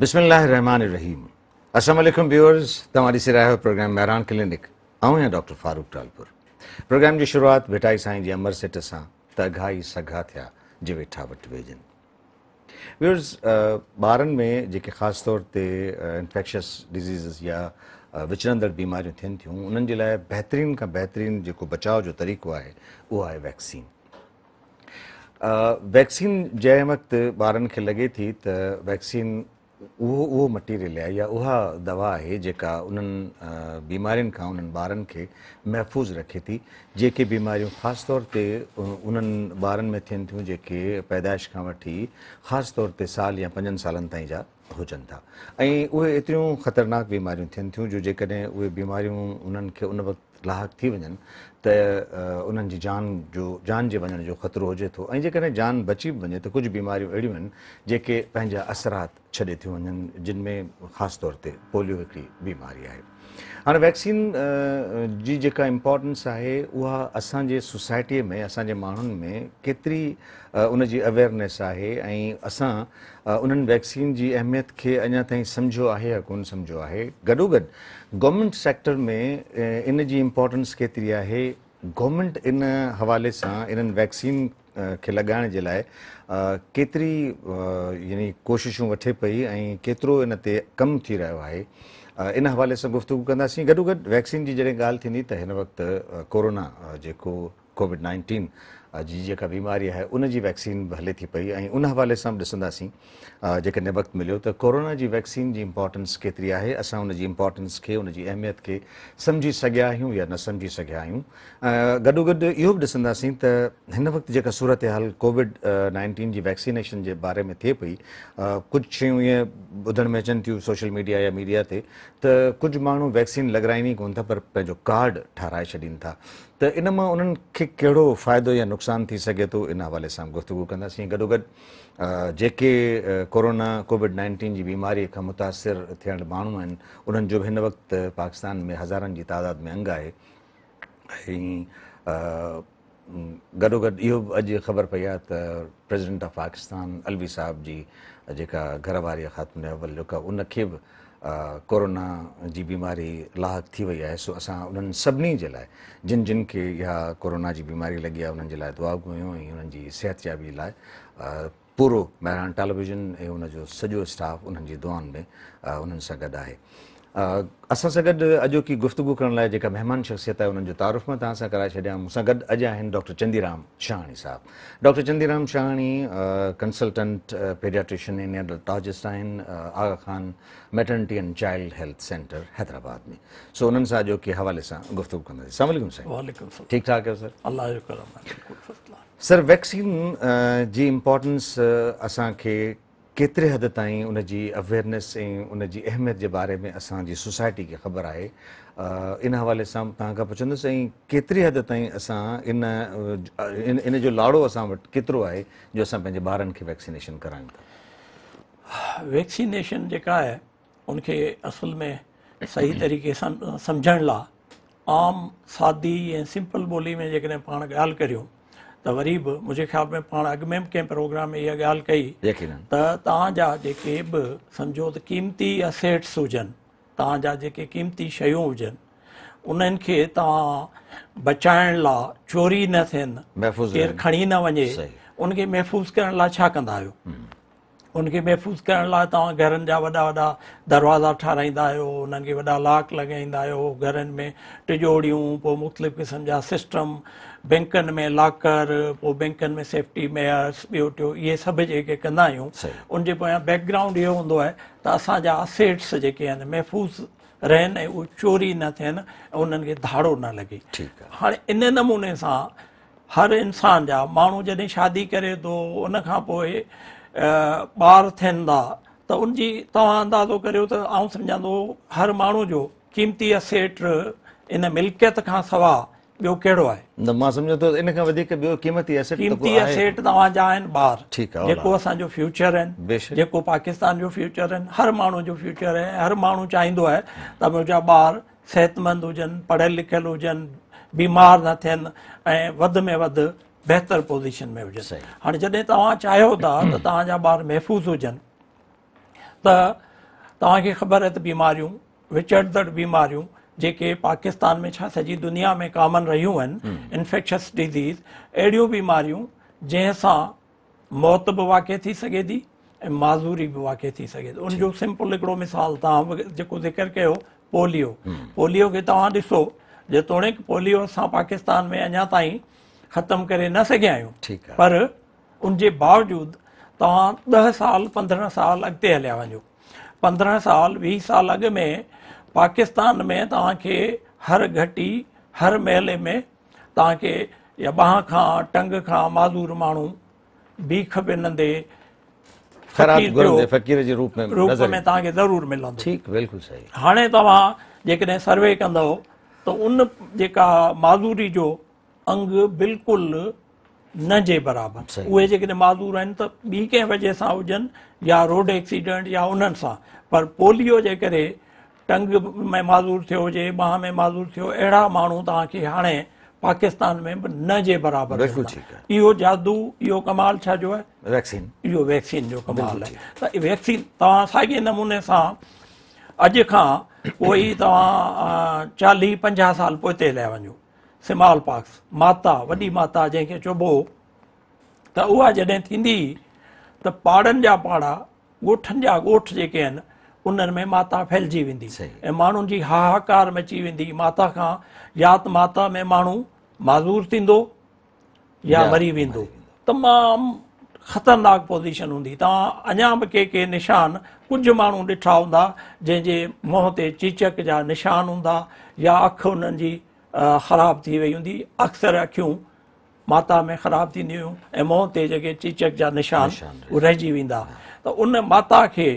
بسم الله الرحمٰن الرحيم السلام عليڪم ويورز، توهان ڏسي رهيا آهيو پروگرام مهراڻ ڪلينڪ. آئون آهيان ڊاڪٽر فاروق ٽالپر. پروگرام جي شروعات ڀٽائي سائين جي امر سٽ سان ته اگها ئي سگها ٿيا جي ويٺا وٽ ويڄن. ويورز، ٻارن ۾ جيڪي خاص طور تي انفيڪشس ڊزيزز يا وچڙندڙ بيماريون ٿين ٿيون، انهن جي لاء بهترين کان بهترين جيڪو بچاء جو طريقو آهي اهو آهي ويڪسين. ويڪسين جنهن وقت ٻارن کي لڳي ٿي ته ويڪسين اهو مٽيريل آهي يا اها دوا آهي جيڪا انهن بيمارين کان انهن ٻارن کي محفوظ رکي ٿي، جيڪي بيماريون خاص طور تي انهن ٻارن ۾ ٿين ٿيون جيڪي پيدائش کان وٺي خاص طور تي سال يا 5 سالن تائين جا هجن ٿا، ۽ اهي ايتريون خطرناڪ بيماريون ٿين ٿيون جو جيڪڏهن اهي بيماريون انهن کي ان وقت لاحق ٿي وڃن ته انهن جي جان جي وڃڻ جو خطرو هجي ٿو، ۽ جيڪڏهن جان بچي به وڃي ته ڪجهه بيماريون اهڙيون آهن جيڪي پنهنجا اثرات ڇڏي ٿيون وڃن، جن ۾ خاص طور تي پوليو هڪڙي بيماري آهي. هاڻي ويڪسين جي جيڪا امپورٽنس آهي اها اسان جي سوسائٽيء ۾ اسان جي ماڻهن ۾ ڪيتري ان جي اويئرنيس آهي ۽ اسان انهن ويڪسين جي اهميت کي اڃا تائين سمجهيو آهي يا ڪونه سمجهيو آهي. گڏوگڏ گورنمينٽ سيڪٽر ۾ ان جي امپورٽنس ڪيتري آهي، گورنمينٽ ان حوالي سان انهن ويڪسين کي لڳائڻ جي لاء ڪيتري يعني ڪوششون وٺي پئي ۽ ڪيترو ان تي ڪم ٿي رهيو آهي، ان حوالي سان گفتگو ڪنداسين. گڏوگڏ ويڪسين جي جڏهن ڳالهه ٿيندي ته هن وقت ڪورونا جيڪو ڪووڊ 19 جي جيڪا بيماري آهي ان جي ويڪسين به هلي ٿي پئي ۽ ان حوالي سان به ڏسنداسين جيڪڏهن وقت مليو ته ڪورونا جي ويڪسين جي امپورٽنس ڪيتري آهي، اسان ان جي امپورٽنس کي ان جي اهميت کي سمجهي سگهيا آهيون يا نه سمجهي سگهيا آهيون. گڏوگڏ اهو به ڏسنداسين ته هن وقت جيڪا صورتحال ڪووڊ 19 جي ويڪسينيشن جي باري ۾ ٿئي پئي، ڪجهه شيون ائين ٻڌڻ ۾ اچن ٿيون سوشل ميڊيا يا ميڊيا تي ته ڪجهه ماڻهو ويڪسين لڳرائين ئي ڪونه ٿا پر پنهنجو ڪارڊ ٺهرائي ڇڏين ٿا، ته ان مان انهن کي ڪهڙو فائدو يا نقصان ٿي سگهي ٿو، ان حوالي سان به گفتگو ڪنداسين. گڏوگڏ جيڪي ڪورونا ڪووڊ 19 جي بيماري کان متاثر ٿيل ماڻهو آهن انهن جو به هن وقت پاڪستان ۾ هزارن جي تعداد ۾ انگ آهي ۽ گڏوگڏ اهو به اڄ خبر پئي آهي ته پريزيڊنٽ آف پاڪستان علوي صاحب جي جيڪا گهر واري خاتون اول جيڪا ان کي به ڪورونا جي بيماري لاحق ٿي وئي آهي. سو اسان انهن سڀني جي لاء جن جن کي اها ڪورونا جي بيماري لڳي آهي انهن جي لاء دعا گهريون ۽ انهن جي صحتيابي لاء پورو مهراڻ ٽيليويزن ۽ ان جو سڄو اسٽاف انهن جي دعائن ۾ انهن سان گڏ آهي. اسان سان گڏ اڄوڪي گفتگو ڪرڻ لاء جيڪا مهمان شخصيت آهي انهن جو تعارف مان توهان سان ڪرائي ڇڏيان. مون سان گڏ اڄ آهن ڊاڪٽر چنديرام شاهاڻي صاحب. Doctor Chandiram Shahani consultant paediatrician ۽ نيوٽالاجسٽ آهن Aga Khan maternity and child health centre Hyderabad ۾. سو انهن سان اڄوڪي حوالي سان گفتگو ڪنداسين. السلام عليڪم سائين. وعليڪم السلام. ٺيڪ ٺاڪ آهيو سر؟ الله جو ڪرم آهي، بلڪل فرسٽ ڪلاس. سر ويڪسين جي امپورٽنس اسان کي ڪيتري حد تائين ان جي اويئرنيس ۽ ان جي اهميت جي باري ۾ اسان جي سوسائٽي کي خبر آهي، ان حوالي سان توهان کان پڇندس ۽ ڪيتري حد تائين اسان ان جو لاڙو اسان وٽ ڪيترو آهي جو اسان پنهنجي ٻارن کي ويڪسينيشن ڪرايون ٿا؟ ويڪسينيشن جيڪا آهي ان کي اصل ۾ صحيح طريقي سان سمجهڻ لاء عام سادي ۽ سمپل ٻولي ۾ جيڪڏهن پاڻ ڳالهه ڪريون ته وري به منهنجي خيال ۾ پاڻ اڳ ۾ به ڪنهن پروگرام ۾ اها ڳالهه ڪئي ته توهان جا جيڪي به سمجهو ته قيمتي اسيٽس هجن، توهان جا جيڪي قيمتي شيون هجن انهن کي توهان بچائڻ لاء چوري نه ٿين، ڪير کڻي نه وڃي، ان کي محفوظ ڪرڻ لاء ڇا ڪندا آهيو؟ ان کي محفوظ ڪرڻ لاء توهان گهرن جا وڏا وڏا دروازا ٺهرائيندا آهيو، انهن کي وڏا لاڪ لڳائيندا آهيو، گهرن ۾ ٽجوڙيون، پوء مختلف قسم جا سسٽم، بئنڪن ۾ لاڪر، پوء بئنڪن ۾ سيفٽي ميئرس، ٻيو ٽيو، اهي سڀ جيڪي ڪندا آهيون ان جي پويان بيڪ گرائونڊ اهو هوندو آهي ته اسان جا اسيٽس جيڪي آهن محفوظ رهن ۽ اهي چوري نه ٿين ۽ انهن کي ڌاڙو نه لڳي. هاڻي ان نموني سان هر انسان جا ماڻهو جڏهن شادي ڪري ٿو ان کان پوء ٻار ٿين ٿا ته ان جي توهان اندازو ڪريو ته آئون سمجهان ٿو هر ماڻهو جو قيمتي اسيٽ ان ملڪيت کان سوا ٻيو ڪهڙو آهي؟ نه مان سمجهان ٿو ان کان وڌيڪ ٻيو قيمتي اسيٽ ته ڪو قيمتي آهي اسيٽ توهان جا آهن ٻار، ٺيڪ آهي، جيڪو اسان جو فيوچر آهن، جيڪو پاڪستان جو فيوچر آهن، هر ماڻهو جو فيوچر آهي. هر ماڻهو چاهيندو آهي ته منهنجا ٻار صحتمند هجن، پڙهيل لکيل هجن، بيمار نه ٿين ۽ وڌ ۾ وڌ بهتر پوزيشن ۾ هجن. هاڻي جڏهن توهان چاهيو ٿا ته توهان جا ٻار محفوظ هجن ته توهان کي خبر آهي ته بيماريون، وچڙندڙ بيماريون جيڪي پاڪستان ۾ ڇا سڄي دنيا ۾ ڪامن رهيون آهن، انفيڪشس ڊزيز، اهڙيون بيماريون جنهن سان موت به واقع ٿي سگهي ٿي ۽ معذوري به واقع ٿي سگهي ٿي. ان جو سمپل هڪڙو مثال توهان به جيڪو ذڪر ڪيو پوليو، پوليو کي توهان ڏسو، جيتوڻيڪ پوليو اسان پاڪستان ۾ اڃا تائين ختم ڪري نه سگهيا آهيون، پر ان جي باوجود توهان 10 سال 15 سال اڳتي هليا وڃو، 15 سال 20 سال اڳ ۾ پاڪستان ۾ توهان کي هر گهٽي هر محلي ۾ توهان کي يا ٻانهن کان ٽنگ کان معذور ماڻهو بيک پنندي خيرات گهرندي فقير جي روپ ۾ روپ ۾ توهان کي ضرور ملندو. ٺيڪ بلڪل صحيح. هاڻي توهان جيڪڏهن سروي ڪندؤ ته ان جيڪا معذوري جو انگ بلڪل نه جي برابر، اهي جيڪڏهن معذور آهن ته ٻي ڪنهن وجه سان هجن يا روڊ ايڪسيڊنٽ يا انهن سان، پر پوليو جي ڪري ٽنگ ۾ معذور ٿيو هجي، ٻانهن ۾ معذور ٿيو، اهڙا ماڻهو توهان کي هاڻي پاڪستان ۾ به نه جي برابر ملندا. اهو جادو، اهو ڪمال ڇا جو آهي؟ ويڪسين. اهو ويڪسين جو ڪمال آهي. ته ويڪسين توهان ساڳئي نموني سان اڄ کان ڪوئي توهان 40 50 سال پوئتي هليا وڃو، سمال پاڪس، ماتا، وڏي ماتا جنهن کي چئبو هو، ته اها جڏهن ٿيندي هئي ته پاڙن جا پاڙا، ڳوٺن جا ڳوٺ جيڪي آهن انهن ۾ ماتا ڦهلجي ويندي ۽ ماڻهن جي هاهاڪار مچي ويندي ماتا کان، يا ته ماتا ۾ ماڻهو معذور ٿيندو يا مري ويندو. تمام خطرناڪ پوزيشن هوندي. توهان اڃا به ڪي ڪي نشان ڪجهه ماڻهو ڏٺا هوندا جنهن جي منهن تي چيچڪ جا نشان هوندا يا اک انهن جي خراب ٿي وئي هوندي. اڪثر اکيون ماتا ۾ خراب ٿينديون هيون ۽ منهن تي جيڪي چيچڪ جا نشان رهجي ويندا. ته ان ماتا کي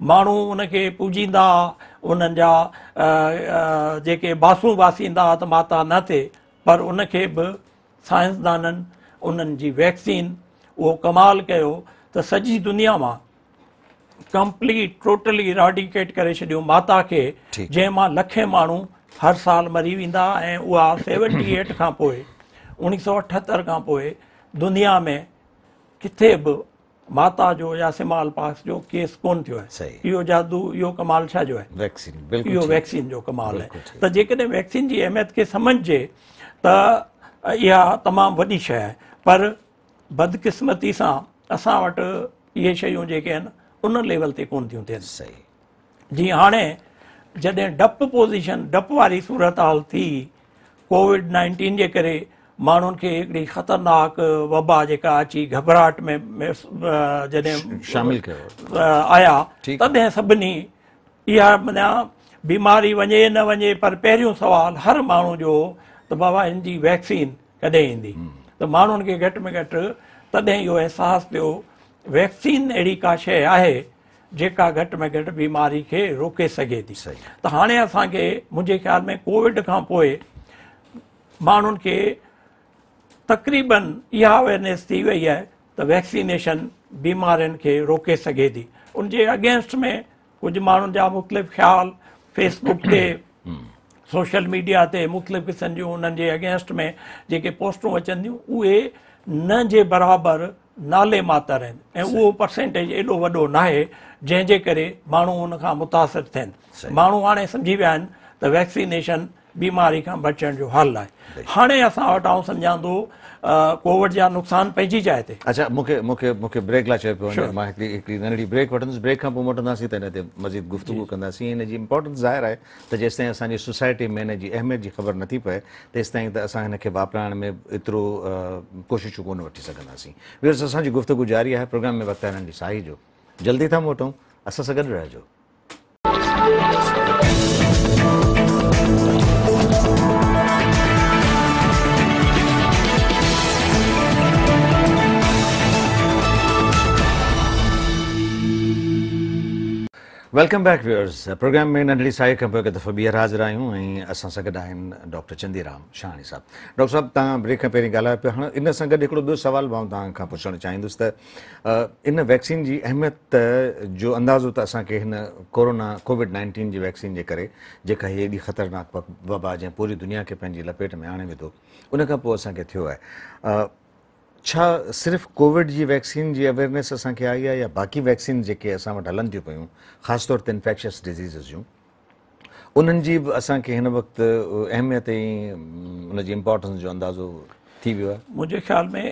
ماڻهو ان کي پوڄيندا، انهن جا جيڪي باسون باسيندا ته ماتا نه ٿئي، پر ان کي به سائنسدانن انهن جي ويڪسين اهو ڪمال ڪيو ته سڄي دنيا مان ڪمپليٽ ٽوٽلي اراديڪيٽ ڪري ڇڏيو ماتا کي، جنهن مان لکين ماڻهو هر سال مري ويندا. ۽ اها 78 کان پوء، 1978 کان پوء دنيا ۾ ڪٿي به ماتا جو يا سمال پاڪس جو ڪيس ڪون ٿيو آهي. اهو جادو، اهو ڪمال ڇا جو آهي؟ ويڪسين. بلڪل اهو ويڪسين جو ڪمال آهي. ته جيڪڏهن ويڪسين جي اهميت کي سمجهجي ته اها تمام وڏي شيء آهي، پر بدقسمتي سان اسان وٽ اهي شيون جيڪي آهن ان ليول تي ڪون ٿيون ٿين. جيئن هاڻي جڏهن ڊپ پوزيشن، ڊپ واري صورتحال ٿي ڪووڊ 19 جي ڪري، ماڻهن کي هڪڙي خطرناڪ وبا جيڪا اچي گهٻراهٽ ۾ جڏهن شامل ڪيو آيا، تڏهن سڀني اها معنيٰ بيماري وڃي نه وڃي، پر پهريون سوال هر ماڻهو جو ته بابا هن جي ويڪسين ڪڏهن ايندي؟ ته ماڻهن کي گهٽ ۾ گهٽ تڏهن اهو احساس ٿيو ويڪسين اهڙي ڪا شيء آهي جيڪا گهٽ ۾ گهٽ بيماري کي روڪي سگهي ٿي. ته هاڻي اسان کي منهنجي خيال ۾ ڪووڊ کان پوء ماڻهن کي تقريبن اها اويرنيس ٿي وئي آهي ته ويڪسينيشن بيمارين کي روڪي سگهي ٿي. ان جي اگينسٽ ۾ ڪجهه ماڻهن جا مختلف خيال فيس بڪ تي، سوشل ميڊيا تي مختلف قسم جون انهن جي اگينسٽ ۾ جيڪي پوسٽون اچن ٿيون اهي نه جي برابر نالي ماتر آهن ۽ اهو پرسنٽيج ايڏو وڏو ناهي جنهن جي ڪري ماڻهو ان کان متاثر ٿين. ماڻهو هاڻي سمجهي ويا آهن ته ويڪسينيشن بيماري کان بچڻ جو حل آهي. هاڻي اسان وٽ آئون سمجهان ٿو ڪووڊ جا نقصان پنهنجي جاء تي. اڇا مون کي بريڪ لاء چيو پيو وڃي، مان هڪڙي ننڍڙي بريڪ وٺندس، بريڪ کان پوء موٽنداسين ته هن تي مزيد گفتگو ڪنداسين. هن جي امپورٽنس ظاهر آهي ته جيستائين اسان جي سوسائٽي ۾ هن جي اهميت جي خبر نٿي پئي تيستائين ته اسان هن کي واپرائڻ ۾ ايترو ڪوششون ڪونه وٺي سگهنداسين. ويورز اسان جي گفتگو جاري آهي، پروگرام ۾ وقت آهي ننڍي ساهي جو، جلدي ٿا موٽون، اسان سان گڏ رهجو. Welcome back viewers, programme ۾ ننڍڙي ساهي کان پوء هڪ دفعو ٻيهر حاضر آهيون ۽ اسان سان گڏ آهن ڊاڪٽر چندي رام شاهاڻي صاحب. ڊاڪٽر صاحب توهان بريڪ کان پهرين ڳالهايو پيا، هاڻ ان سان گڏ هڪڙو ٻيو سوال به آئون توهان کان پڇڻ چاهيندس ته ان ويڪسين جي اهميت جو اندازو ته اسان کي هن ڪورونا ڪووڊ 19 جي ويڪسين جي ڪري جيڪا هي ايڏي خطرناڪ وبا جنهن پوري دنيا کي پنهنجي لپيٽ ۾ آڻي وڌو ان کان پوء اسان کي ٿيو آهي. ڇا صرف ڪووڊ جي ويڪسين جي اويئرنيس اسان کي آئي آهي يا باقي ويڪسين جيڪي اسان وٽ هلن ٿيون پيون خاص طور تي انفيڪشس ڊزيزز جون انهن جي به اسان کي هن وقت اهميت ۽ ان جي امپارٽنس جو اندازو ٿي ويو آهي؟ منهنجي خيال ۾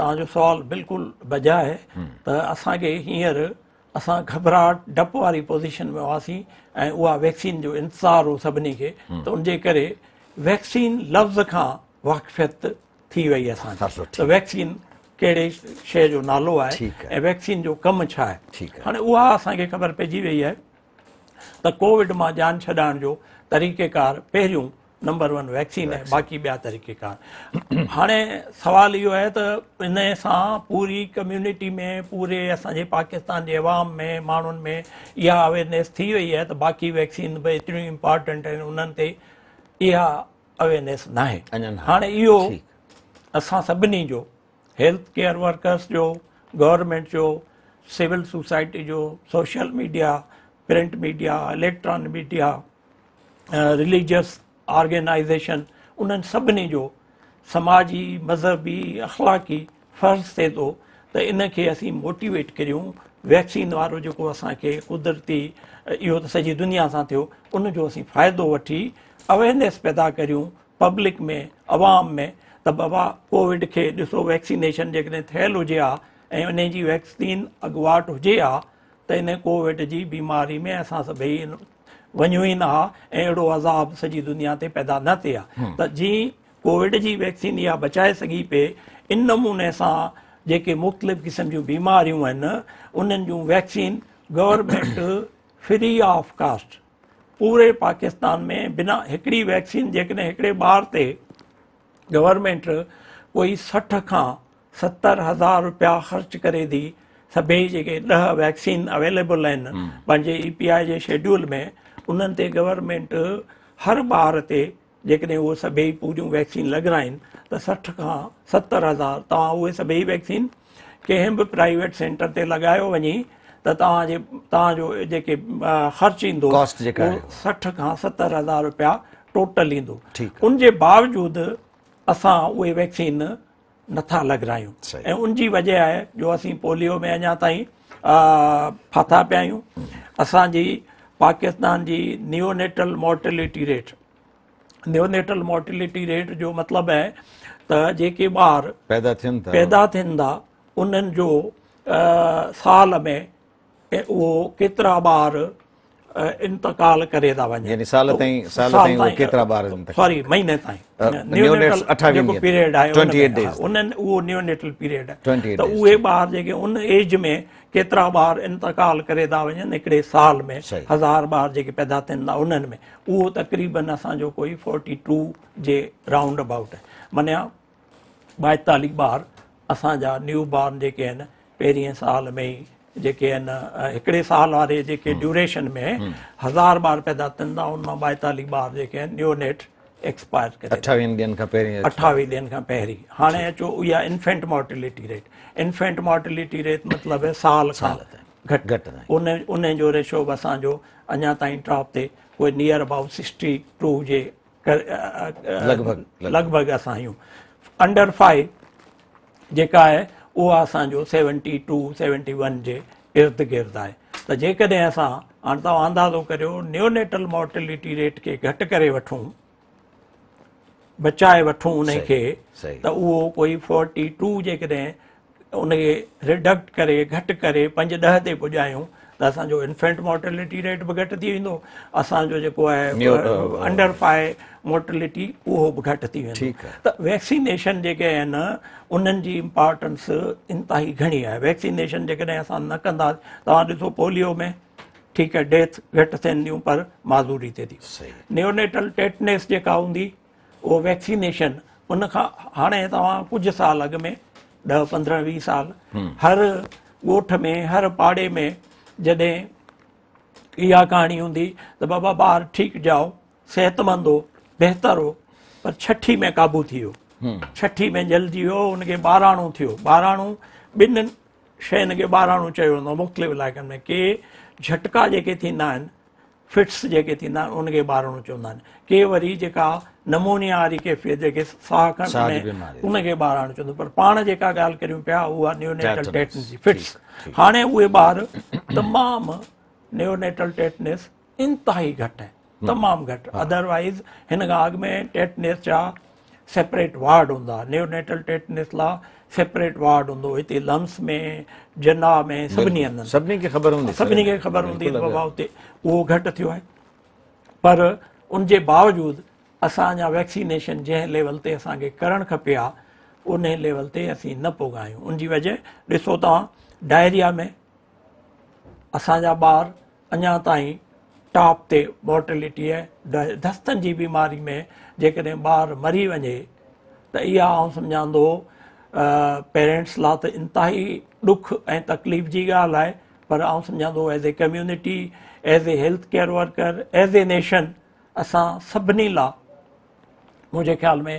توهان جو سوال بلڪل بجا آهي ته اسان کي هينئر اسان گهٻراهٽ ڊپ واري پوزيشن ۾ هئاسين ۽ اها ويڪسين جو انتظار هو سڀني کي ته ان جي ڪري ويڪسين لفظ کان واقفيت ٿي وئي اسان کي ته ويڪسين ڪهڙي شيء جو نالو آهي ۽ ويڪسين جو ڪم ڇا آهي. هاڻي اها اسان کي خبر پئجي وئي آهي ته ڪووڊ مان جان ڇڏائڻ جو طريقيڪار پهريون نمبر ون ويڪسين آهي، باقي ٻيا طريقيڪار. هاڻي سوال اهو آهي ته ان سان پوري ڪميونٽي ۾ پوري اسان جي پاڪستان جي عوام ۾ ماڻهن ۾ اها اويرنيس ٿي وئي آهي ته باقي ويڪسين به ايتريون امپارٽنٽ آهن، انهن تي اها اويرنيس ناهي. هاڻي اهو اسان سڀني جو، هيلٿ ڪيئر ورڪرس جو، گورنمينٽ جو، سول سوسائٽي جو، social media, print media, electronic media, religious organisation, انهن سڀني جو سماجي، مذهبي، اخلاقي فرض ٿئي ٿو ته ان کي اسين موٽيويٽ ڪريون. ويڪسين وارو جيڪو اسان کي قدرتي اهو ته سڄي دنيا سان ٿيو، ان جو اسين فائدو وٺي اويرنيس پيدا ڪريون پبلڪ ۾، عوام ۾ ته بابا ڪووڊ کي ڏسو، ويڪسينيشن جيڪڏهن ٿيل هجي ها ۽ ان جي ويڪسين اڳواٽ هجي ها ته ان ڪووڊ جي بيماري ۾ اسان سڀئي وڃون ئي نه ها ۽ اهڙو عذاب سڄي دنيا تي پيدا نه ٿئي ها. ته جي ڪووڊ جي ويڪسين اها بچائي سگهي پئي، ان نموني سان جيڪي مختلف قسم جون بيماريون آهن انهن جون vaccine government free of cost پوري پاڪستان ۾ بنا هڪڙي ويڪسين جيڪڏهن هڪڙي ٻار تي گورنمينٽ ڪوئي 60 کان 70 هزار روپيا خرچ ڪري ٿي، سڀئي جيڪي 10 ويڪسين اويليبل آهن پنهنجي اي پي آء جي شيڊيول ۾ انهن تي گورنمينٽ هر ٻار تي جيڪڏهن اهي سڀئي پوريون ويڪسين لڳرائين ته 60 کان 70 هزار، توهان اهي سڀئي ويڪسين ڪنهن به پرائيويٽ سينٽر تي لڳايو وڃي ته توهان جي توهان جو جيڪي خرچ ايندو اهو 60 کان 70 هزار روپيا ٽوٽل ايندو. ان جي باوجود اسان اهي ويڪسين نٿا لڳرايون ۽ ان جي وجه آهي جو اسين پوليو ۾ اڃا تائين ڦاٿا پيا آهيون. اسان جي پاڪستان جي neonatal mortality rate, neonatal mortality rate جو مطلب آهي ته جيڪي ٻار پيدا ٿين ٿا، پيدا ٿين ٿا انهن جو سال ۾ اهو ڪيترا ٻار انتقال ڪري ٿا وڃن، يعني سال تائين، سال تائين اهي ڪيترا ٻار انتقال، سوري مهيني تائين نيونيٽل جيڪو پيريڊ آهي 28 ڊيز، انهن اهو نيونيٽل پيريڊ آهي ته اهي ٻار جيڪي ان ايج ۾ ڪيترا ٻار انتقال ڪري ٿا وڃن هڪڙي سال ۾، 1000 ٻار جيڪي پيدا ٿين ٿا انهن ۾ اهو تقريبن اسان جو ڪوئي 42 جي رائونڊ ابائوٽ آهي، معنيٰ 42 ٻار اسان جا نيو بارن جيڪي آهن پهرين سال ۾ ئي جيڪي آهن هڪڙي سال واري جيڪي ڊيوريشن ۾ 1000 ٻار پيدا ٿين ٿا ان مان 42 ٻار جيڪي آهن نيونيٽ ايڪسپائر ڪري 28 ڏينهن کان پهرين، 28 ڏينهن کان پهرين. هاڻي اچو اها infant mortality rate, infant mortality rate مطلب آهي سال کان گهٽ، گهٽ ان ان جو ريشو به اسان جو اڃا تائين ٽاپ تي ڪوئي نيئر ابائوٽ 62 جي لڳ ڀڳ لڳ ڀڳ اسان آهيون. انڊر 5 جيڪا آهي اها اسان جو 72 71 جي ارد گرد آهي. ته جيڪڏهن اسان هاڻي توهان اندازو ڪريو نيونيٽل مورٽلٽي ريٽ کي گهٽ ڪري وٺون، بچائي وٺون ان کي، ته اهو ڪوئي 42 جيڪڏهن ان کي ريڊڪٽ ڪري گهٽ ڪري 5 10 تي پڄايون ته اسان جو انفينٽ مورٽلٽي ريٽ به گهٽ ٿي ويندو، اسان جو جيڪو آهي انڊر 5 مورٽلٽي اهو به گهٽ ٿي ويندو. ته ويڪسينيشن جيڪي آهن انهن جي امپارٽنس انتهائي گهڻي آهي. ويڪسينيشن جيڪڏهن اسان نه ڪندا، توهان ڏسو پوليو ۾ ٺيڪ آهي ڊيٿ گهٽ ٿين ٿيون پر معذوري ٿئي ٿي. نيونيٽل ٽيٽنس جيڪا هوندي اهو ويڪسينيشن ان کان هاڻي توهان ڪجهه سال اڳ ۾ 10 15 20 سال هر ڳوٺ ۾ هر پاڙي ۾ جڏهن اها ڪهاڻي هوندي ته بابا ٻار ٺيڪ ڄائو، صحتمند هو، بهتر هو، پر ڇٺي ۾ قابو ٿي ويو، ڇٺي ۾ جهلجي ويو، ان کي ٻاراڻو ٿيو. ٻاراڻو ٻن شين کي ٻاراڻو چيو ويندو آهي مختلف علائقن ۾. ڪي جهٽڪا جيڪي ٿيندا آهن فٽس جيڪي ٿيندا آهن ان کي ٻاراڻو چوندا آهن. ڪي وري جيڪا نمونيا واري ڪيفيت جيڪي ساهه کڻڻ ۾ ان کي ٻاراڻو چوندا آهن. پر پاڻ جيڪا ڳالهه ڪريون پيا اها نيونيٽل ٽيٽنس جي فٽس. هاڻي اهي ٻار تمام نيونيٽل ٽيٽنس انتهائي گهٽ آهي، تمام گهٽ. ادروائز هن کان اڳ ۾ ٽيٽنس جا سيپريٽ وارڊ هوندا، نيونيٽل ٽيٽنس لا سيپريٽ وارڊ هوندو هتي لمس ۾، جناح ۾، سڀني هنڌن. سڀني کي خبر هوندي، سڀني کي خبر هوندي ته بابا اتي اهو گهٽ ٿيو آهي. پر ان جي باوجود اسان اڃا ويڪسينيشن جنهن ليول تي اسان کي ڪرڻ کپي ها ان ليول تي اسين نه پڳا آهيون. ان جي وجه ڏسو توهان ڊائريا ۾ اسان جا ٻار اڃا تائين ٽاپ تي مورٽلٽي آهي. دستن جي بيماري ۾ جيڪڏهن ٻار مري وڃي ته اها آئون سمجهان ٿو پيرنٽس لا ته انتهائي ڏک ۽ تڪليف جي ڳالهه آهي، پر آئون سمجهان ٿو as a community, as a health care worker, as a nation اسان سڀني لا منهنجي خيال ۾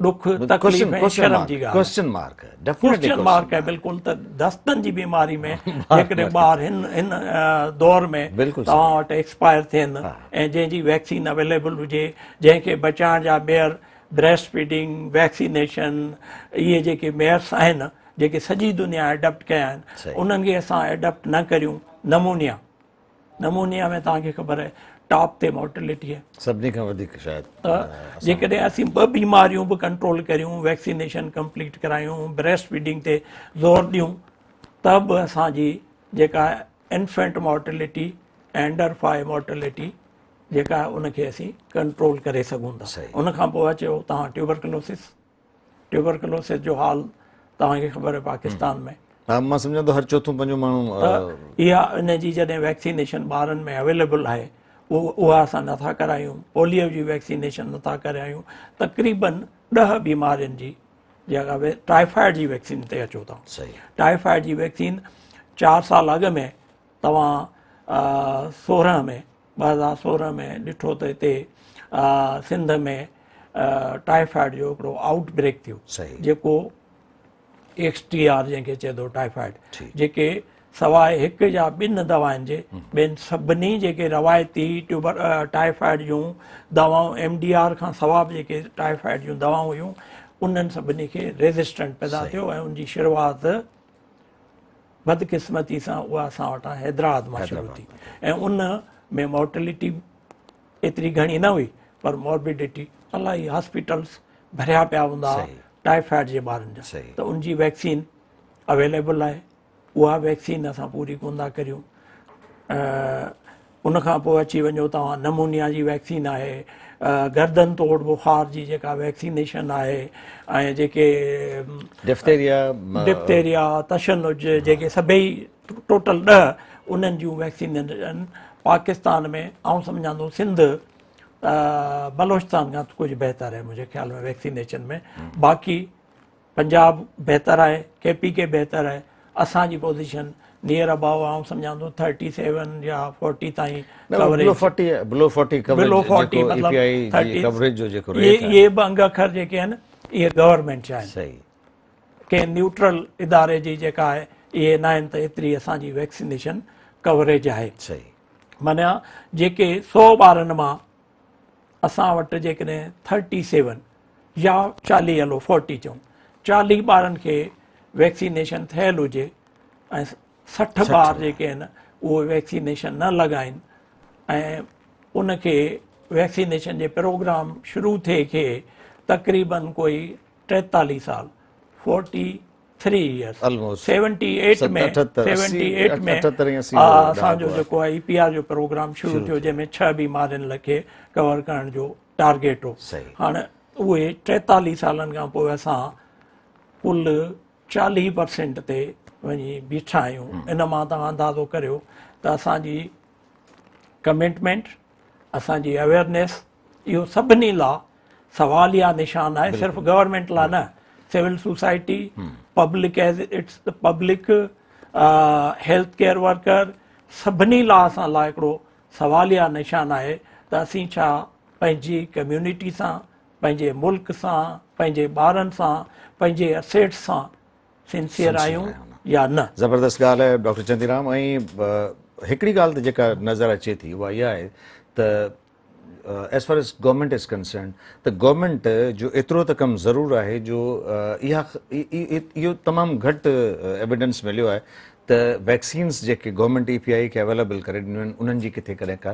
ڏک، تڪليف ۽ شرم جي ڳالهه آهي. ڪويسچن مارڪ آهي، ڊيفينيٽلي ڪويسچن مارڪ آهي بلڪل. ته دستن جي بيماري ۾ جيڪڏهن ٻار هن هن دور ۾ توهان وٽ ايڪسپائر ٿين ۽ جنهن جي ويڪسين اويليبل هجي، جنهن کي بچائڻ جا ميئر بريسٽ فيڊنگ، ويڪسينيشن، اهي جيڪي ميئرس آهن جيڪي سڄي دنيا اڊاپٽ ڪيا آهن انهن کي اسان اڊاپٽ نه ڪريون. نمونيا، نمونيا ۾ توهان کي خبر آهي ٽاپ تي مورٽلٽي آهي، سڀني کان وڌيڪ شايد. ته جيڪڏهن اسين ٻه بيماريون به ڪنٽرول ڪريون، ويڪسينيشن ڪمپليٽ ڪرايون، بريسٽ فيڊنگ تي زور ڏيون، ته به اسان جي جيڪا انفينٽ مورٽلٽي ۽ انڊر 5 مورٽلٽي جيڪا ان کي اسين ڪنٽرول ڪري سگهون ٿا. ان کان پوء اچو توهان ٽيوبرڪلوسس، ٽيوبرڪلوسس جو حال توهان کي خبر آهي پاڪستان ۾. ها، مان سمجهان ٿو هر چوٿون پنجون ماڻهو. ته اها ان جي جڏهن ويڪسينيشن ٻارن ۾ اويليبل آهي اها اسان نٿا ڪرايون، پوليو جي ويڪسينيشن نٿا ڪرايون، تقريبن 10 بيمارين جي جيڪا ٽائيفائيڊ جي ويڪسين تي اچو ٿا. ٽائيفائيڊ جي ويڪسين 4 سال اڳ ۾ توهان سورهن ۾ 2016 ۾ ڏٺو ته هتي سنڌ ۾ ٽائيفائيڊ جو هڪڙو آئوٽ بريڪ ٿيو، جيڪو ايڪس ٽي آر جنهن کي چئي ٿو ٽائيفائيڊ، جيڪي سواء هڪ يا ٻن دوائن جي ٻين سڀني جيڪي روايتي ٽيوبر ٽائيفائيڊ جون دوائون ايم ڊي آر کان سوا به جيڪي ٽائيفائيڊ جون دوائون هيون انهن سڀني کي ريزسٽنٽ پيدا ٿيو ۽ ان جي شروعات بدقسمتي سان اها اسان وٽان حيدرآباد مان شروع ٿي ۽ ان ۾ مورٽلٽي ايتري گهڻي نه هئي پر موربيڊٽي الاهي، هاسپيٽلس ڀريا پيا هوندا هئا ٽائيفائيڊ جي ٻارن جا. ته ان جي ويڪسين اويليبل آهي، اها ويڪسين اسان پوري ڪونه ٿا ڪريون. ان کان پوء اچي وڃو توهان نمونيا جي ويڪسين آهي، گردن توڙ بخار جي جيڪا ويڪسينيشن آهي ۽ جيڪي ڊفتيريا، ڊفتيريا، تشنج جيڪي سڀئي ٽوٽل 10 انهن جون ويڪسينيشن پاڪستان ۾ آئون سمجهان ٿو سنڌ بلوچستان کان ڪجهه بهتر آهي منهنجي خيال ۾ ويڪسينيشن ۾، باقي پنجاب بهتر آهي، ڪي پي ڪي بهتر آهي، اسان جي پوزيشن نيئر ابائوٽ آئون سمجهان ٿو 37 يا 40 تائين ڪوريج، بلو 40، بلو 40 ڪوريج جيڪو اي پي آئي جي ڪوريج جو جيڪو ريٽ آهي، اهي به انگ اکر جيڪي آهن اهي گورنمينٽ جا آهن، ڪنهن نيوٽرل اداري جي جيڪا آهي اهي نه آهن ته ايتري اسان جي ويڪسينيشن ڪوريج آهي. معنيٰ جيڪي 100 ٻارن مان اسان وٽ جيڪڏهن 37 يا 40 هلو 40 چئون، 40 ٻارن کي ويڪسينيشن ٿيل هجي ۽ 60 ٻار جيڪي آهن اهي ويڪسينيشن نه لڳائين ۽ ان کي ويڪسينيشن جي پروگرام شروع ٿئي کي تقريبن ڪوئي 43 سال، 43 years، 78 ۾ 78 ۾ اسان جو جيڪو آهي اي پي آر جو پروگرام شروع ٿيو جنهن ۾ 6 بيمارين کي ڪور ڪرڻ جو ٽارگيٽ هو. هاڻ اهي 43 سالن کان پوء اسان ڪل 40% تي وڃي بيٺا آهيون. ان مان توهان اندازو ڪريو ته اسان جي ڪمٽمينٽ، اسان جي اويئرنيس، اهو سڀني لاء سواليا نشان آهي، صرف گورنمينٽ لاء نه، civil society, public as its public, health care worker, سڀني لاء اسان لاء هڪڙو سواليا نشان آهي ته اسين ڇا پنهنجي ڪميونٽي سان، پنهنجي ملڪ سان، پنهنجي ٻارن سان، پنهنجي اسيٽس سان سنسيئر آهيون يا نه. زبردست ڳالهه آهي ڊاڪٽر چنديرام ۽ هڪڙي ڳالهه ته جيڪا نظر اچي ٿي اها اها آهي ته as far as government is concerned ته گورنمينٽ جو ايترو ته ڪم ضرور آهي جو اها اهو تمام گهٽ ايويڊنس مليو آهي ته ويڪسينز جيڪي گورنمينٽ اي پي آئي کي اويليبل ڪري ڏنيون آهن انهن جي ڪٿي ڪڏهن ڪا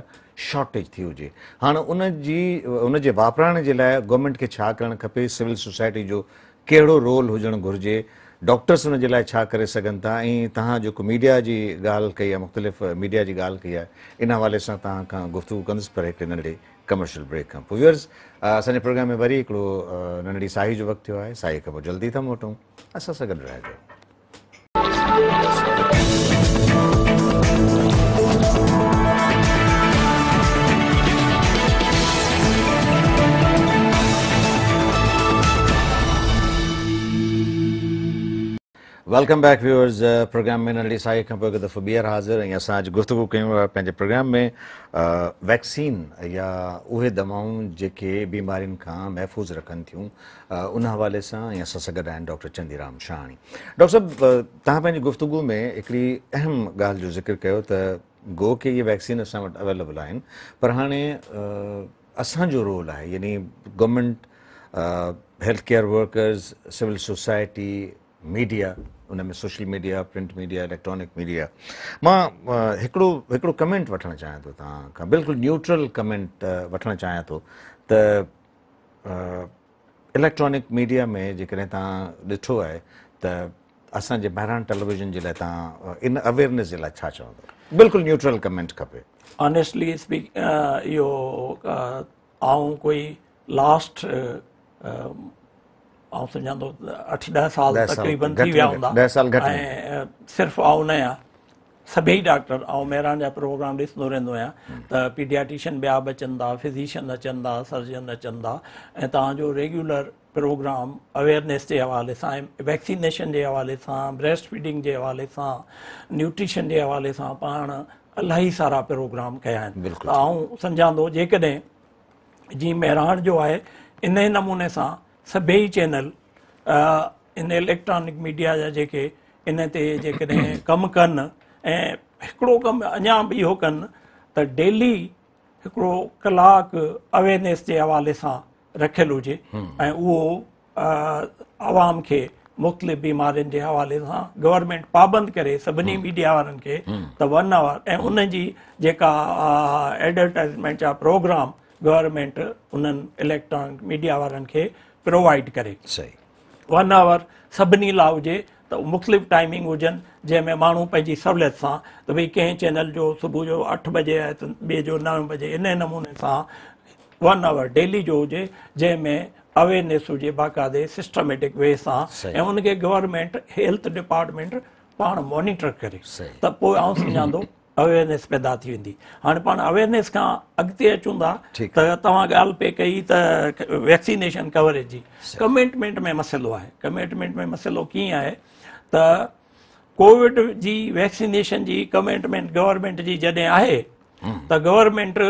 شارٽيج ٿي هجي. هاڻ ان جي ان جي واپرائڻ جي لاء گورنمينٽ کي ڇا ڪرڻ کپي، سول سوسائٽي جو ڪهڙو رول هجڻ گهرجي، ڊاڪٽرس ان جي لاء ڇا ڪري سگهن ٿا ۽ توهان جيڪو ميڊيا جي ڳالهه ڪئي آهي مختلف ميڊيا جي ڳالهه ڪئي آهي ان حوالي سان توهان کان گفتگو ڪندس پر هڪڙي ننڍڙي ڪمرشل بريڪ کان پوء. ويورز اسان جي پروگرام ۾ وري هڪڙو ننڍڙي ساهي جو وقت ٿيو آهي، ساهي کان پوء جلدي ٿا موٽون، اسان سان گڏ رهجو. Welcome back viewers programme ۾ ننڍڙي ساهي کان پوء هڪ دفعو ٻيهر حاضر ۽ اسان اڄ گفتگو ڪيون پيا پنهنجي پروگرام ۾ ويڪسين يا اهي دوائون جيڪي بيمارين کان محفوظ رکن ٿيون ان حوالي سان ۽ اسان سان گڏ آهن ڊاڪٽر چندي رام شاهاڻي. ڊاڪٽر صاحب توهان پنهنجي گفتگو ۾ هڪڙي اهم ڳالهه جو ذڪر ڪيو ته گو ڪي اهي ويڪسين اسان وٽ اويليبل آهن پر هاڻي اسان جو رول آهي يعني government, health care workers, civil society, media, ان ۾ social media, print media, electronic media. مان هڪڙو هڪڙو ڪمينٽ وٺڻ چاهيان ٿو توهان کان، بلڪل نيوٽرل ڪمينٽ وٺڻ چاهيان ٿو ته اليڪٽرانڪ ميڊيا ۾ جيڪڏهن توهان ڏٺو آهي ته اسان جي مهراڻ ٽيليويزن جي لاء توهان ان اويئرنيس جي لاء ڇا چوندو؟ بلڪل نيوٽرل ڪمينٽ کپي. آنيسٽلي اسپيڪ اهو آئون ڪوئي لاسٽ آئون سمجهان ٿو 8 10 سال تقريبن ٿي ويا هوندا ۽ صرف آئون نه آهيان سڀئي ڊاڪٽر، آئون مهراڻ جا پروگرام ڏسندو رهندو آهيان ته پيڊياٽيشن ٻيا به اچن ٿا، فزيشن اچن ٿا، سرجن اچن ٿا ۽ توهان جو ريگيولر پروگرام اويئرنيس جي حوالي سان، ويڪسينيشن جي حوالي سان، بريسٽ فيڊنگ جي حوالي سان، نيوٽريشن جي حوالي سان پاڻ الاهي سارا پروگرام ڪيا آهن. ته آئون سمجهان ٿو جيڪڏهن جيئن مهراڻ جو آهي انهي نموني سان سڀئي چينل ان اليڪٽرانڪ ميڊيا جا جيڪي ان تي جيڪڏهن ڪم ڪن ۽ هڪڙو ڪم اڃا به اهو ڪن ته ڊيلي هڪڙو ڪلاڪ اويئرنيس جي حوالي سان رکيل هجي ۽ اهو عوام کي مختلف بيمارين جي حوالي سان گورنمينٽ پابند ڪري سڀني ميڊيا وارن کي ته ون آور ۽ ان جي جيڪا ايڊورٽائزمينٽ جا پروگرام گورنمينٽ انهن اليڪٽرانڪ ميڊيا وارن کي پرووائيڊ ڪري. صحيح. ون آور سڀني لاء هجي ته مختلف ٽائمنگ هجن جنهن ۾ ماڻهو پنهنجي سهوليت سان ته ڀئي ڪنهن چينل جو صبح جو 8 بجي آهي ته ٻئي جو 9 بجي انهي نموني سان ون آور ڊيلي جو هجي جنهن ۾ اويئرنيس هجي باقاعدي سسٽميٽڪ وي سان ۽ ان کي گورنمينٽ هيلٿ ڊپارٽمينٽ پاڻ مانيٽر ڪري ته پوء آئون سمجهان ٿو اويئرنيس پيدا ٿي ويندي. هاڻي پاڻ اويئرنيس کان اڳتي اچون ٿا ته توهان ڳالهه پئي ڪئي ته ويڪسينيشن ڪوريج جي ڪمٽمينٽ ۾ مسئلو آهي. ڪمٽمينٽ ۾ مسئلو ڪيئن آهي ته ڪووڊ جي ويڪسينيشن جي ڪمٽمينٽ گورنمينٽ جي جڏهن آهي ته گورنمينٽ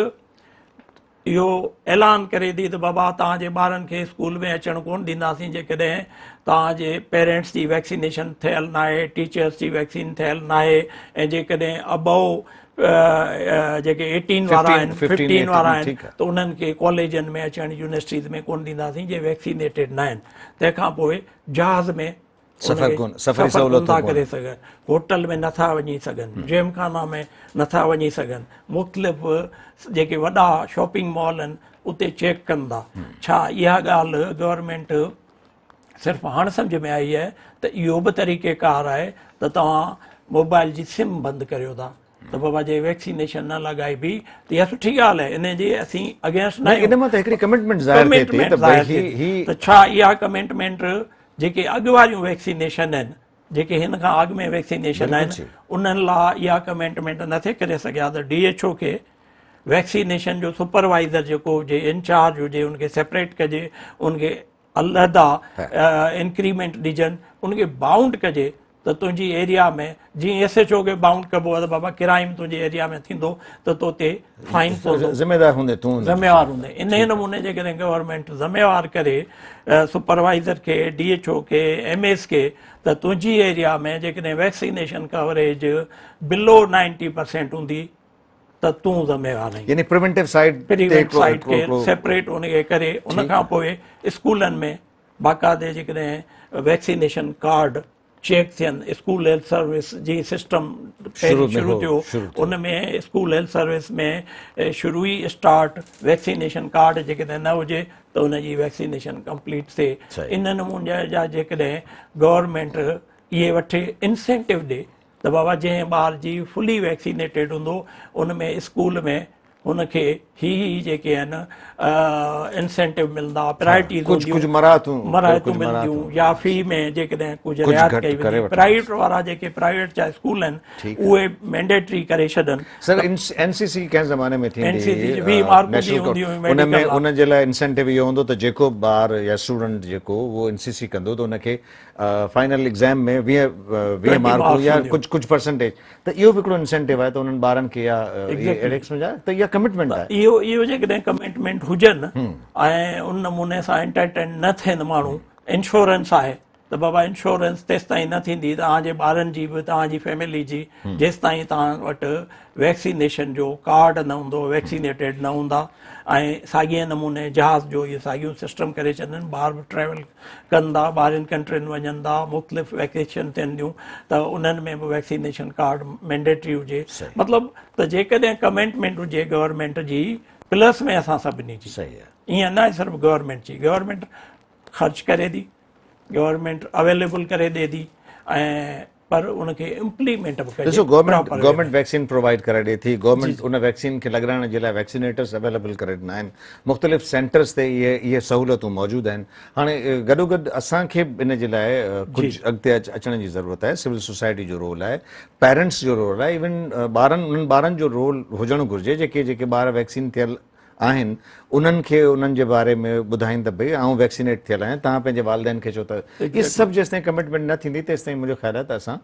اهو اعلان ڪري ٿي ته بابا توهان جي ٻارن کي اسڪول ۾ اچڻ ڪونه ڏينداسين جيڪڏهن توهان جي پيرنٽس جي ويڪسينيشن ٿيل ناهي، ٽيچرس جي ويڪسين ٿيل ناهي ۽ جيڪڏهن ابو جيڪي ايٽين وارا آهن ففٽين وارا آهن ته انهن کي ڪاليجن ۾ اچڻ يونيورسٽيز ۾ ڪونه ڏينداسين جي ويڪسينيٽيڊ ناهن. تنهن کان پوء جهاز ۾ سفر ڪون سفري سهولتون ڪون ڪري سگهن، هوٽل ۾ نٿا وڃي سگهن، جيم خانا ۾ نٿا وڃي سگهن، مختلف جيڪي وڏا شاپنگ مال آهن اتي چيڪ ڪندا. ڇا اها ڳالهه گورنمينٽ صرف هاڻ سمجهه ۾ آئي آهي ته اهو به طريقه ڪار آهي ته توهان موبائل جي سم بند ڪريو ٿا ته بابا جي ويڪسينيشن نه لڳائبي ته اها سٺي ڳالهه آهي ان جي اسين اگينسٽ نه آهيون. ان مان ته هڪڙي ڪمٽمينٽ ظاهر ٿئي ٿي ته ڀئي هي ته ڇا اها ڪمٽمينٽ جيڪي اڳ واريون ويڪسينيشن آهن جيڪي هن کان اڳ ۾ ويڪسينيشن آهن انهن لاء اها ڪمٽمينٽ نٿي ڪري سگهيا ته ڊي ايڇ او کي ويڪسينيشن جو سپروائزر جيڪو هجي انچارج هجي ان کي سيپريٽ ڪجي ان کي علحده انڪريمينٽ ڏجن ان کي بائونڊ ڪجي ته تنهنجي ايريا ۾ جيئن ايس ايڇ او کي بائونڊ ڪبو آهي ته بابا ڪرائيم تنهنجي ايريا ۾ ٿيندو ته تو تي فائن پوندو، ذميوار هوندين تون، ذميوار هوندين. انهي نموني جيڪڏهن گورنمينٽ ذميوار ڪري سپروائزر کي، ڊي ايڇ او کي، ايم ايس کي ته تنهنجي ايريا ۾ جيڪڏهن ويڪسينيشن ڪوريج بلو 90% هوندي. ته تون ذميوار آهين. يعني پريونٽو سائيڊ پريونٽ سائيڊ کي سيپريٽ ان کي ڪري ان کان پوء اسڪولن ۾ باقاعدي جيڪڏهن ويڪسينيشن ڪارڊ چيڪ ٿين، اسڪول هيلٿ سروس جي سسٽم پهرين شروع ٿيو ان ۾ اسڪول هيلٿ سروس ۾ شروع ئي اسٽارٽ ويڪسينيشن ڪارڊ جيڪڏهن نه هجي ته ان جي ويڪسينيشن ڪمپليٽ ٿئي. ان نموني جا جيڪڏهن گورنمينٽ اهي وٺي انسينٽو ڏي ته بابا جنهن ٻار جي فلي ويڪسينيٽيڊ هوندو ان ۾ اسڪول ۾ هن کي هي هي جيڪي آهن انسينٽو ملندا، پرائرٽيز هونديون، ڪجهه مراعتون مراعتون ملنديون يا في ۾ جيڪڏهن ڪجهه رعايت ڪئي ويندي. پرائيويٽ وارا جيڪي پرائيويٽ جا اسڪول آهن اهي مينڊيٽري ڪري ڇڏن. سر اين سي سي ڪنهن زماني ۾ ٿيندي اين سي سي جي 20 مارڪن جي هوندي هئي ان ۾ ان جي لاء انسينٽو اهو هوندو ته جيڪو ٻار يا اسٽوڊنٽ جيڪو اهو اين سي سي ڪندو ته ان کي فائنل ايگزام ۾ 20 مارڪون يا ڪجهه ڪجهه پرسنٽيج ته اهو به هڪڙو انسينٽو آهي ته انهن ٻارن کي اها اهڙي قسم جا ته اها ڪمٽمينٽ آهي. اهو اهو جيڪڏهن ڪمٽمينٽ هجن ۽ ان نموني سان انٽرٽين نه ٿين ماڻهو، انشورنس آهي ته بابا انشورنس تيستائين نه ٿيندي توهان جي ٻارن جي به توهان جي فيملي جي جيستائين توهان وٽ ويڪسينيشن جو ڪارڊ نه هوندو، ويڪسينيٽيڊ نه هوندا ۽ ساڳئي نموني جهاز جو اهو ساڳيو سسٽم ڪري ڇڏن، ٻار به ٽريول ڪن ٿا، ٻاهرين ڪنٽرين وڃن ٿا، مختلف ويڪيشن ٿين ٿيون ته انهن ۾ به ويڪسينيشن ڪارڊ مينڊيٽري هجي. مطلب ته جيڪڏهن ڪمٽمينٽ هجي گورنمينٽ جي پلس ۾ اسان سڀني جي، ائين نه آهي صرف گورنمينٽ جي، گورنمينٽ خرچ ڪري ٿي، گورنمينٽ اويليبل ڪري ڏي ٿي ۽ پر ان کي امپليمينٽ به ڪجي. ڏسو گورنمينٽ گورنمينٽ ويڪسين پرووائيڊ ڪرائي ڏي ٿي، گورنمينٽ ان ويڪسين کي لڳرائڻ جي لاء ويڪسينيٽرز اويليبل ڪري ڏنا آهن، مختلف سينٽرز تي اهي اهي سهولتون موجود آهن. هاڻي گڏوگڏ اسان کي به ان جي لاء ڪجهه اڳتي اچڻ جي ضرورت آهي، سول سوسائٽي جو رول آهي، پيرنٽس جو رول آهي، ايون ٻارن انهن ٻارن جو رول هجڻ گهرجي جيڪي جيڪي ٻار ويڪسين ٿيل آهن انهن کي انهن جي باري ۾ ٻڌائين ته ڀئي آئون ويڪسينيٽ ٿيل آهيان توهان پنهنجي والدين کي چئو ته اهي سڀ جيستائين ڪمٽمينٽ نه ٿيندي تيستائين منهنجو خيال آهي ته اسان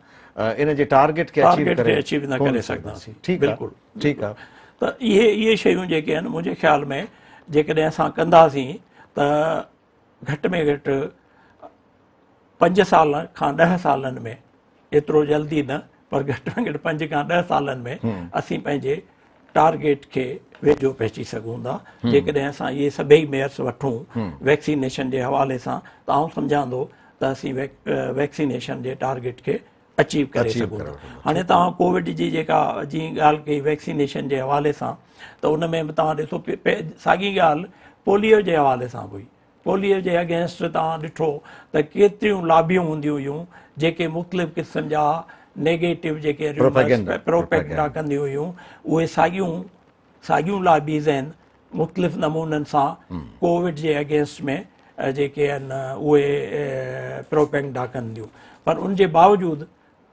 ان جي ٽارگيٽ کي اچيو ڪري اچيو نه ڪري سگهنداسين. ٺيڪ آهي ٺيڪ آهي ته اهي اهي شيون جيڪي آهن منهنجي خيال ۾ جيڪڏهن اسان ڪنداسين ته گهٽ ۾ گهٽ 5 سال کان 10 سالن ۾ ايترو جلدي نه پر گهٽ ۾ گهٽ 5 کان 10 سالن ۾ اسين پنهنجي ٽارگيٽ کي ويجهو پهچي سگهون ٿا. جيڪڏهن اسان اهي سڀئي ميئرس وٺون ويڪسينيشن جي حوالي سان ته آئون سمجهان ٿو ته اسين ويڪسينيشن جي ٽارگيٽ کي اچيو ڪري سگهون ٿا. هاڻي توهان ڪووڊ جي جيڪا جي ڳالهه ڪئي ويڪسينيشن جي حوالي سان ته ان ۾ به توهان ڏسو ساڳي ڳالهه پوليو جي حوالي سان به هئي. پوليو جي اگينسٽ توهان ڏٺو ته ڪيتريون لابيون هونديون هيون جيڪي مختلف قسم جا نيگيٽو جيڪي پروپيگنڊا ڪنديون هيون اهي ساڳيون ساڳيون لابيز آهن مختلف نمونن سان ڪووڊ جي اگينسٽ ۾ جيڪي آهن اهي پروپيگنڊا ڪن ٿيون پر ان جي باوجود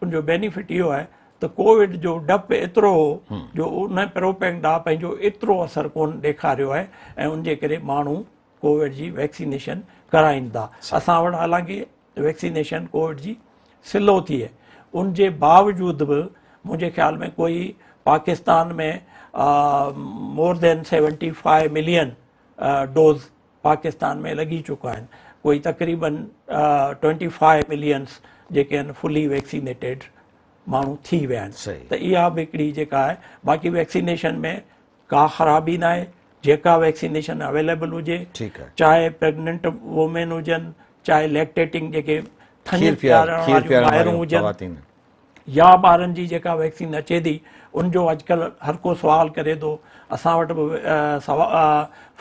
ان جو بينيفٽ اهو آهي ته ڪووڊ جو ڊپ ايترو هو جو ان پروپيگنڊا پنهنجو ايترو اثر ڪون ڏيکاريو آهي ۽ ان جي ڪري ماڻهو ڪووڊ جي ويڪسينيشن ڪرائين ٿا. اسان وٽ حالانڪه ويڪسينيشن ڪووڊ جي سلو ٿي آهي ان جي باوجود به منهنجي خيال ۾ ڪوئي پاڪستان ۾ مور دين 75 ملين ڊوز پاڪستان ۾ لڳي چڪا آهن ڪوئي تقريبن 25 ملينس جيڪي آهن فلي ويڪسينيٽيڊ ماڻهو ٿي ويا آهن ته اها به هڪڙي جيڪا آهي باقي ويڪسينيشن ۾ ڪا خرابي ناهي جيڪا ويڪسينيشن اويليبل هجي چاهي پريگننٽ وومين هجن چاهي ليڪٽيٽنگ جيڪي ٿڃ پيارڻ واريون مائرون هجن يا ٻارن جي جيڪا ويڪسين اچي ٿي ان جو اڄڪلهه هر ڪو سوال ڪري ٿو اسان وٽ به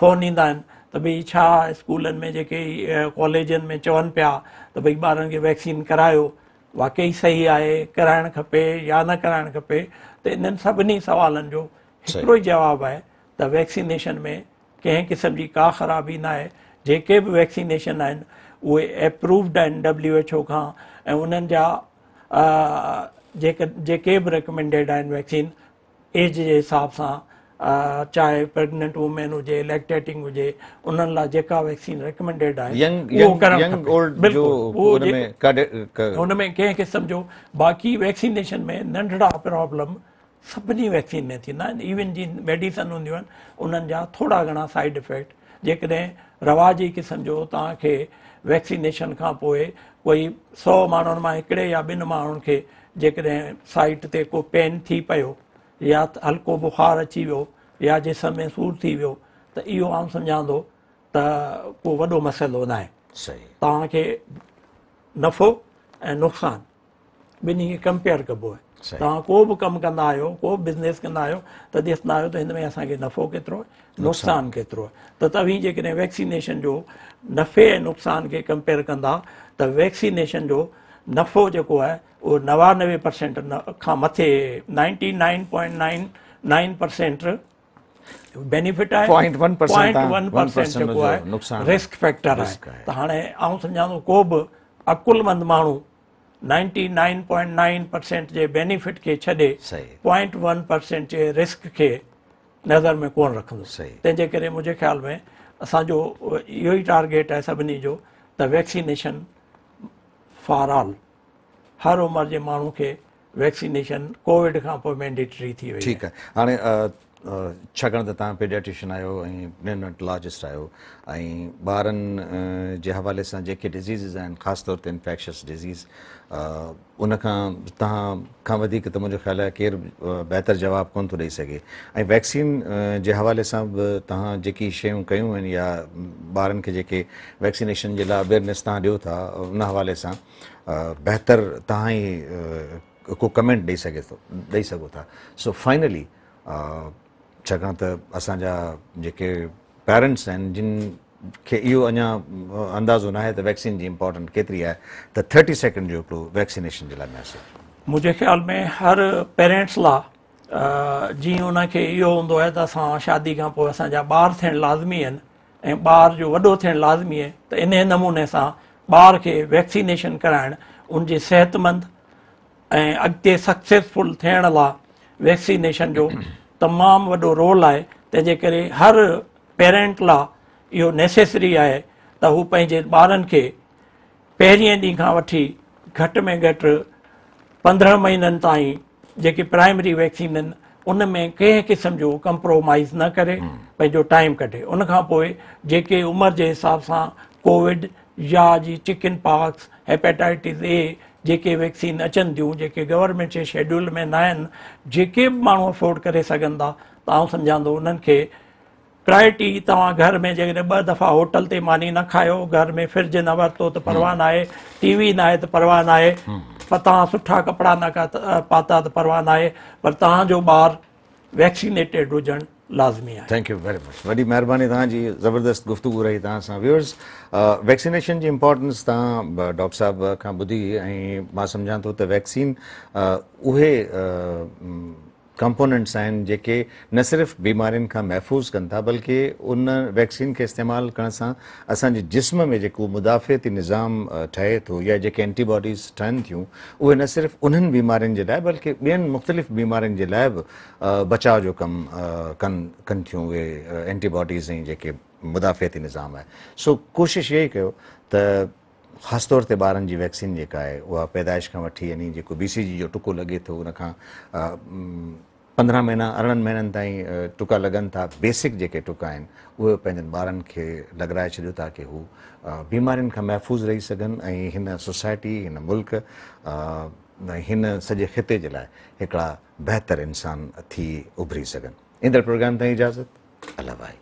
فون ايندا آهن ته ڀئي ڇا اسڪولن ۾ جيڪي ڪاليجن ۾ چون پيا ته ڀئي ٻارن کي ويڪسين ڪرايو واقعي صحيح آهي ڪرائڻ کپي يا نه ڪرائڻ کپي ته انهن سڀني سوالن جو هڪڙو ئي جواب آهي ته ويڪسينيشن ۾ ڪنهن قسم جي ڪا خرابي ناهي، جيڪي به ويڪسينيشن آهن اهي ايپرووڊ آهن ڊبليو ايڇ او کان ۽ انهن جا جيڪي به ريڪمينڊيڊ آهن ويڪسين ايج جي حساب سان چاهي پريگننٽ وومين هجي ليڪٽيٽنگ هجي انهن لاء جيڪا ويڪسين ريڪمينڊيڊ آهي اهو ڪرڻ کپي بلڪل ان ۾ ڪنهن قسم جو باقي ويڪسينيشن ۾ ننڍڙا پرابلم سڀني ويڪسين ۾ ٿيندا آهن ايون جي ميڊيسن هونديون آهن انهن جا ٿورا گهڻا سائيڊ افيڪٽ جيڪڏهن رواجي قسم جو توهان کي ويڪسينيشن کان پوء ڪوئي 100 ماڻهن مان هڪڙي يا ٻن ماڻهن کي جيڪڏهن سائيٽ تي ڪو پين ٿي پيو يا هلڪو بخار اچي ويو يا جسم ۾ سور ٿي ويو ته اهو آئون سمجهان ٿو ته ڪو وڏو مسئلو ناهي. صحيح. توهان کي نفعو ۽ نقصان ٻنهي کي ڪمپيئر ڪبو آهي. توهان ڪو به ڪم ڪندا آهيو، ڪو به بزنس ڪندا آهيو ته ڏسندا آهيو ته هن ۾ اسان کي نفعو ڪيترو آهي، نقصان ڪيترو آهي. ته توهين جيڪڏهن ويڪسينيشن جو نفعي ۽ نقصان کي ڪمپيئر ڪندا ته ويڪسينيشن جو نفعو جيڪو آهي اهو 99% کان مٿي 99.99% بينيفٽ آهي، 0.1% جيڪو آهي رسڪ فيڪٽر آهي. ته هاڻي آئون سمجهان ٿو ڪو به عقلمند ماڻهو 99.9% جي بينيفٽ کي ڇڏي 0.1% جي رسڪ کي نظر ۾ ڪونه رکندو. تنهن جي ڪري منهنجي خيال ۾ اسان جو اهو ئي ٽارگيٽ آهي سڀني جو ته ويڪسينيشن فار آل، هر عمر جي ماڻهو کي ويڪسينيشن ڪووڊ کان پوء مينڊيٽري ٿي وئي. ٺيڪ آهي، هاڻي ڇاڪاڻ ته توهان پيڊياٽريشن آهيو ۽ نيوناٽولاجسٽ آهيو ۽ ٻارن جي حوالي سان جيڪي ڊزيزز آهن خاص طور تي انفيڪشس ڊزيز ان کان توهان کان وڌيڪ ته منهنجو خيال آهي ڪير بهتر جواب ڪونه ٿو ڏئي سگهي ۽ ويڪسين جي حوالي سان به توهان جيڪي شيون ڪيون آهن يا ٻارن کي جيڪي ويڪسينيشن جي لاء اويئرنيس توهان ڏيو ٿا ان حوالي سان بهتر توهان ئي ڪو ڪمينٽ ڏئي سگهي ٿو ڏئي سگهو ٿا. سو فائنلي ڇاڪاڻ ته اسان جا جيڪي پيرنٽس آهن جن کي اهو اڃا اندازو ناهي ته ويڪسين جي امپورٽنٽ ڪيتري آهي ته 30 سيڪنڊ جو هڪڙو ويڪسينيشن جي لاء ميسيج. منهنجي خيال ۾ هر پيرنٽس لا جيئن ان کي اهو هوندو آهي ته اسان شادي کان پوء اسان جا ٻار ٿيڻ لازمي آهن ۽ ٻار جو وڏو ٿيڻ لازمي آهي ته انهي نموني سان ٻار کي ويڪسينيشن ڪرائڻ ان جي صحتمند ۽ اڳتي سڪسيسفل ٿيڻ لا ويڪسينيشن جو تمام وڏو رول آهي. تنهن جي ڪري هر پيرنٽ لا اهو نيسيسري آهي ته هو پنهنجي ٻارن کي پهرين ڏينهن کان وٺي گهٽ ۾ گهٽ 15 مهينن تائين جيڪي پرائمري ويڪسين آهن ان ۾ ڪنهن قسم جو ڪمپرومائز نه ڪري پنهنجو ٽائيم ڪڍي. ان کان پوء جيڪي عمر جي حساب سان ڪووڊ يا جي چڪن پاڪس، هيپاٽائٽس اي جيڪي ويڪسين اچن ٿيون جيڪي گورنمينٽ جي شيڊيول ۾ نه آهن جيڪي به ماڻهو افورڊ ڪري سگهن ٿا ته آئون سمجهان ٿو انهن کي پرائرٽي. توهان گهر ۾ جيڪڏهن 2 دفعا هوٽل تي ماني نه کايو، گهر ۾ فرج نه ورتو ته پرواهه ناهي، ٽي وي ناهي ته پرواهه ناهي، پر توهان سٺا ڪپڙا نه پاتا ته پرواهه ناهي، پر توهان جو ٻار ويڪسينيٽيڊ هجڻ لازمي آهي. Thank you very much, وڏي مهرباني توهان جي، زبردست گفتگو رهي توهان سان. ويورز ويڪسينيشن جي امپورٽنس توهان ڊاڪٽر صاحب کان ٻڌي ۽ مان سمجهان ٿو ته ويڪسين اهي ڪمپوننٽس آهن جيڪي نه صرف بيمارين کان محفوظ ڪن ٿا بلڪه ان ويڪسين کي استعمال ڪرڻ سان اسان جي جسم ۾ جيڪو مدافعتي نظام ٺهي ٿو يا جيڪي اينٽي باڊيز ٺهن ٿيون اهي نه صرف انهن بيمارين جي لاء بلڪه ٻين مختلف بيمارين جي لاء به بچاء جو ڪم ڪن ڪن ٿيون اهي اينٽي باڊيز ۽ جيڪي مدافعتي نظام آهي. سو ڪوشش اها ئي ڪيو ته خاص طور تي ٻارن جي ويڪسين جيڪا آهي اها پيدائش کان وٺي يعني جيڪو بي سي جي جو ٽڪو لڳي ٿو ان کان 15 مهينا 18 مهينن تائين ٽڪا لڳن ٿا، بيسڪ جيڪي ٽڪا آهن اهي پنهنجن ٻارن کي لڳرائي ڇڏيو تاڪه هو بيمارين کان محفوظ رهي سگهن ۽ هن سوسائٽي، هن ملڪ ۽ هن سڄي خطي جي لاء هڪڙا بهتر انسان ٿي اڀري سگهن. ايندڙ پروگرام تائين اجازت، الله ڀائي.